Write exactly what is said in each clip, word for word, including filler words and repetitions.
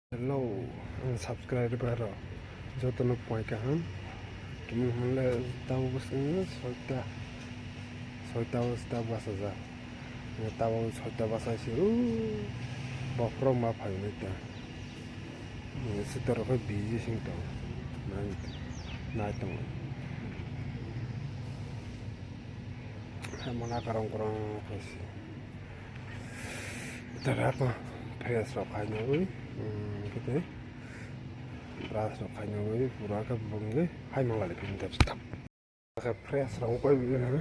Hello, ang subscriber rok jotono poi kaham. Tini hwnle tabuk bwskango soita, soita o sita bachajak. Tabuk soita bachai se o bokhorok ma phainai ta. Sita rok khe busy sing tongo. Nai, nai tongo. Hai mona karong karong khe se. Tara ko fresh rok khai nugui, um, kete brush rok khai nugui, pura ke bongui hai mangla le pin tap tap. Ke fresh rok pai bi ha,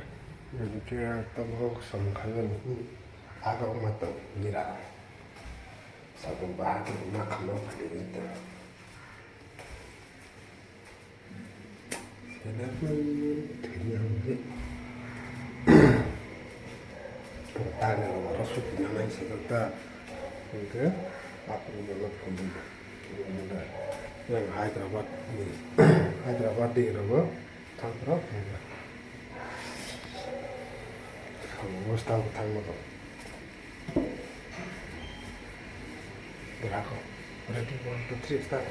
ke tamo som khai ni aga ma to nira. Sabun bahar ke ma kham rok khai ni ta. Tani rok oro suti nanai se ta hingke apni nono phunui yang Hyderabad ni Hyderabad ni rogo thang rok hingke. Ang bwsta bo thang mo to. Berako. Ready, one, two, three, start.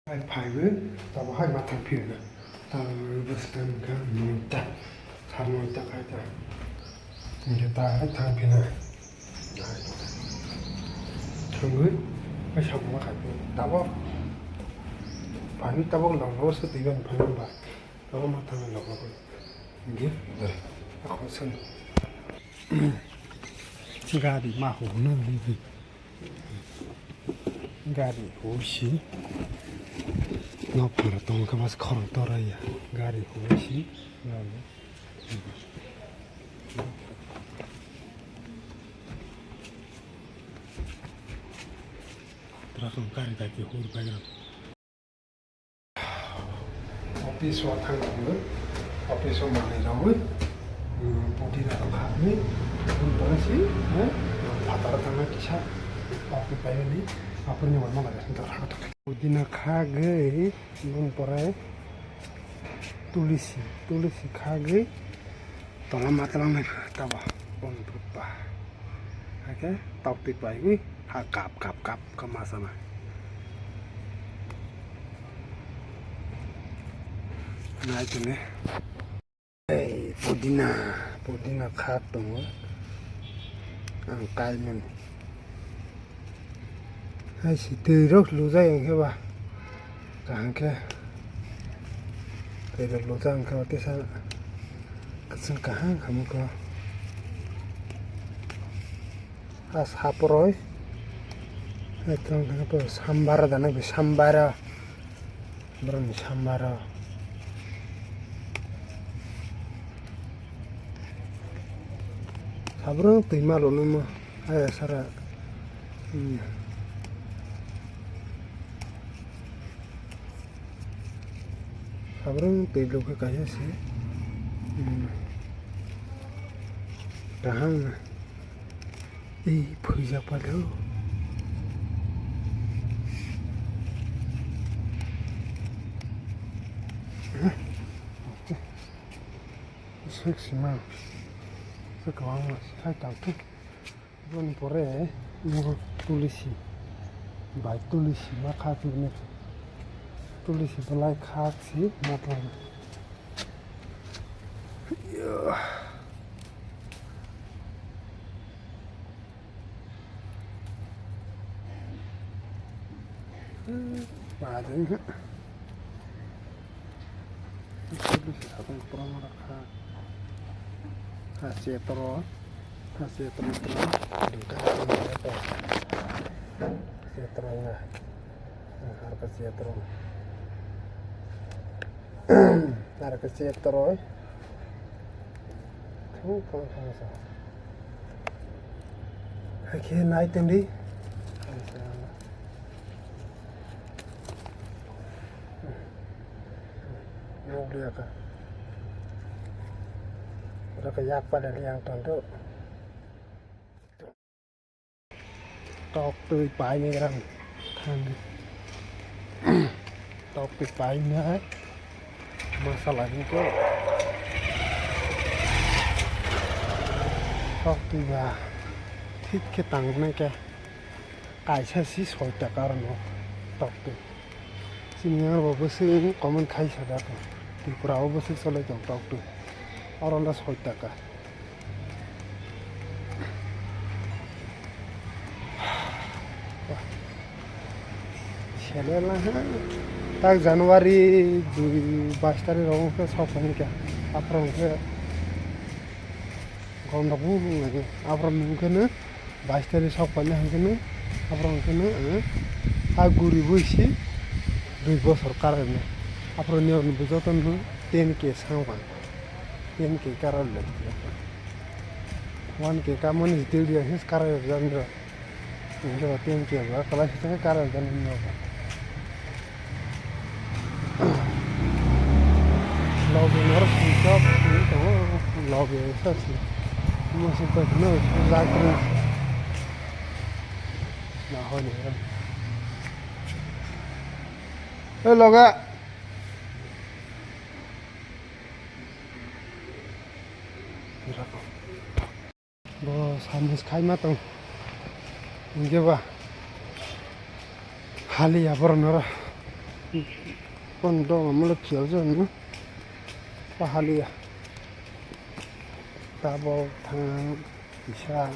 Hai phaiwi, tabuk hai ma thang phiyana. Tabuk bwskang kha noita, sar noita khai ta. Hingke ta hai thang phina. Thangwi, hai sabung ma khai phina. Tabuk phaiwi tabuk lok lok se twiban phaiwi ba. Tabuk ma thang lok lok. Hingke, ako sen. Gari ma hwnwi. Gari husi. Nok phara tong khe bas khorang toraya. Gari husi. Trakong gari gari hur bagra. Office o thang tongo, office o manwi rogwi, um, pudina rok khagwi, um, pore si, eh, phataro thangna kisa, apni paimani, apni wngma bai dora. Pudina khagwi, bun pore tulisi, tulisi khagwi, Tongma matwlangni tabo boni bupha. Hakhe toktwi paiwi ha kap kap kap khe ma sana. Nai tini. Ei, pudina, pudina kha tongo. Ang kaimani. Hai si twi rok lujak ang khe ba. Kaham khe twi rok lujak ang khe ba tesa kwchwng kaham khamwi kho. Ha saporoi hai tong khe sambar da nang sambar. Borokni sambaro sabrwng twima lwnwimo aya sara. Hmm. Sabrwng twi lukhe kaisa se. Hmm. Kaham. Ei, phuijak pale o. Sek sima. Sek kwbangma sai tangkhe. Boni pore, nungkhe tulisi. Bai tulisi ma kha tini. Tulisi belai kha si ma tong. Pajeng ha. Tulisi sabung pura mara kha. Ha chetro. Ha chetro pura. Chetro na. Harka chetro. Harka chetro. Thung thung thung sa. Hakhe nai tongdi. Nukliya ka. Raka yak pada liang tonto. Tok twi painai gram thang. Tok twi painai masala ni ko. Tok twi ba thik khe tangnai khe. Kaisa si soi taka aro no tok twi. Chini yang bo bwswk comment khai sa da ko. Tripura o bwswk cholai tong tok twi. Oro no soi taka. Sele la ha. Tak January dui bais tarikh rok wngkhe sok phai kha. Aphuru wngkhe gondok bung bung lai khe. Aphuru wngkhe no bais tarikh sok phai khe no. Aphuru wngkhe no, eh, a guri bui si dui bosor karai no. Aphuru ni joto no ten K sang bang. Ten K karai lai. One K kamani detail dia his karai jani. Enjoy team ke ba, kalai sitang karan kan no. Lobby nor sisok ni to, lobby sa si. Mo si pa no, la kru. Na ho ni. Hey, loga. Bo samung khaima tong. Hingke ba haliya borok noro. Pon dong amolo phiyal jani. Ba haliya. Tabok thang kisa,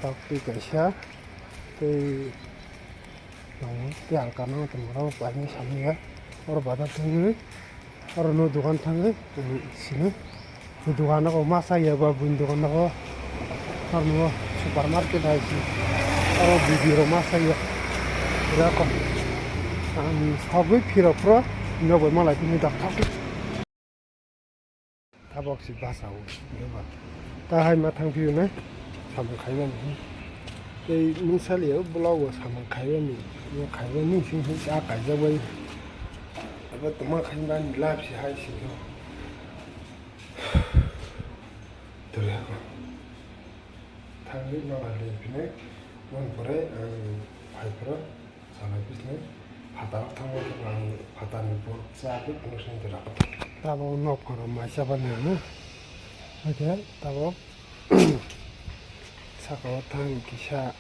tok twi kaisa, tei tongo tei alkano tongmorok paini samya. Oro bazar thangwi. Oro no dogan thangwi, sini. Dogan o masa ya ba buini dogan o. Oro no supermarket hai si. Oro video ro masa ya. Ira ko. Ang sagwi phiro phro no bai malai tini dak thak. Tabok si basa o. Ta hai ma thang phiyo na. Samung khaimani. Tei mungsali o blogo samung khaimani. Yo khaimani sing sing ta kaijak bai. Abo tongma khaimani lab si hai si yo. Dore ako. Thangwi nokha le phine, mon pore ang phai phoro, salai bisne, phataro thangwi ang phatarni bor cha khe phunuknwi dora. Tabok nok phano mai chaba nang na. Hakhe tabok saka o thang kisa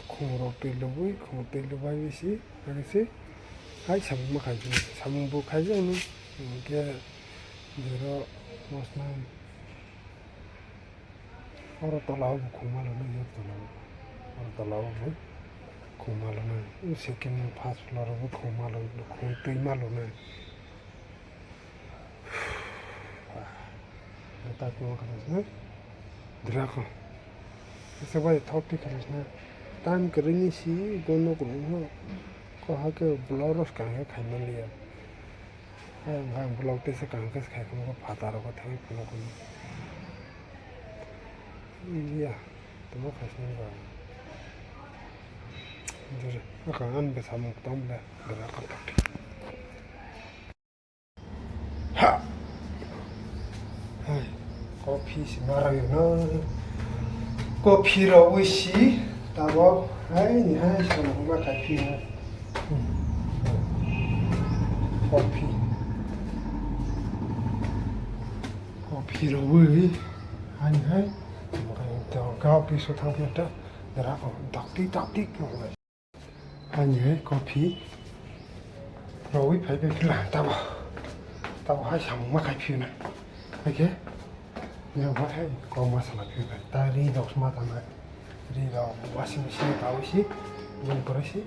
khumrok twi lubui, khumrok twi lubai bisi, hakhe se hai samung ma khai, samung bo khai jani, hingkhe jero mosna. Oro tola o bo khungma lono, oro tola o, oro tola o bo khungma lono. Second, first floor o bo khungma lono, khung twi ma lono. Bwta twi o khalasna. Drako. Ese bai thok twi khalasna. Time kwrwini si bono kwrwngno. Ko hakhe block rok swkang khe khaimani ya. Ayang ang vlog tesa kaham khe khai khamo phataro ko thangwi phunukgo. Iya, tamo khaisni ba. Jere, aka an be samung tong le, bera kotor. Ha. Hai, coffee si marayo no. Coffee ro wisi tabo hai ni hai samung ma khai phi hai. Coffee. Coffee ro wi. Hai hai. Coffee so thang phi ta. Dara ko dakti dakti ko. Ani hai coffee rogwi phai phai phila tabo. Tabo hai samung ma khai phiyuna. Oke. Ni rok hai ko masala phiyuna. Ta ri rok ma tang hai. Ri rok washing machine ta wisi. Bun pore si.